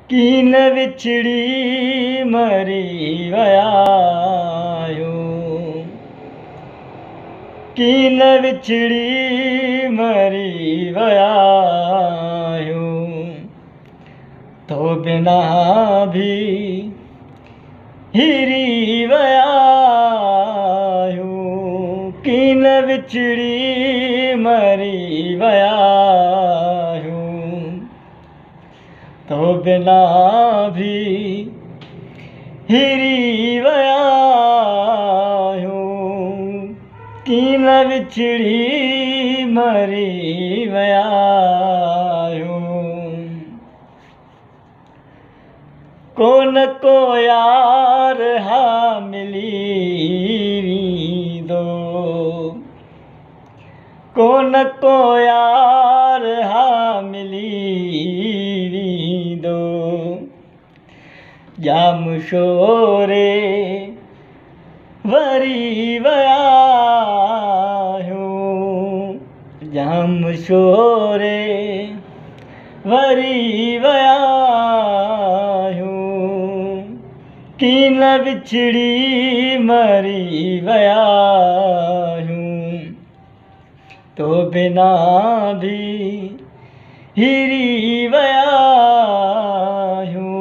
ڪين وڇڙي مري ويا آهيون، ڪين وڇڙي مري ويا آهيون، تو بنا ڀي هري ويا آهيون، ڪين وڇڙي مري ويا آهيون، تو بنا ڀي هري ويا آهيون، ڪين وڇڙي مري ويا آهيون. ڪونه ڪو يار ها ملي ويندو، ڪونه ڪو يار ها ملي ويندو، ڄام شوري وري ويا آهيون، ڄام شوري وري ويا آهيون، ڪين وڇڙي مري ويا آهيون، تو بنا ڀي هري ويا آهيون.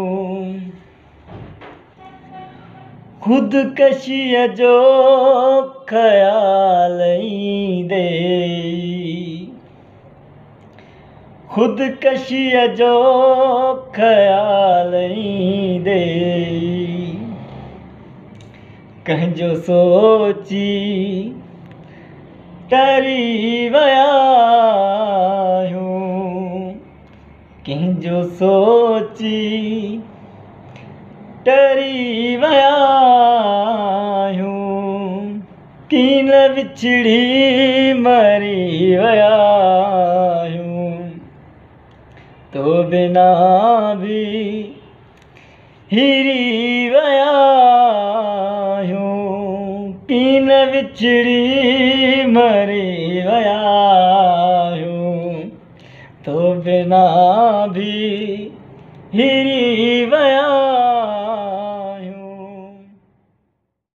خودڪشيءَ جو خيال ايندي، خودڪشيءَ جو خيال ايندي، ڪنهن جو سوچي ٽري ويا آهيون، ڪنهن جو سوچي ٽري ويا آهيون، ڪين وڇڙي مري ويا آهيون، تو بنا ڀي هري ويا آهيون، ڪين وڇڙي مري ويا آهيون، تو بنا ڀي هري ويا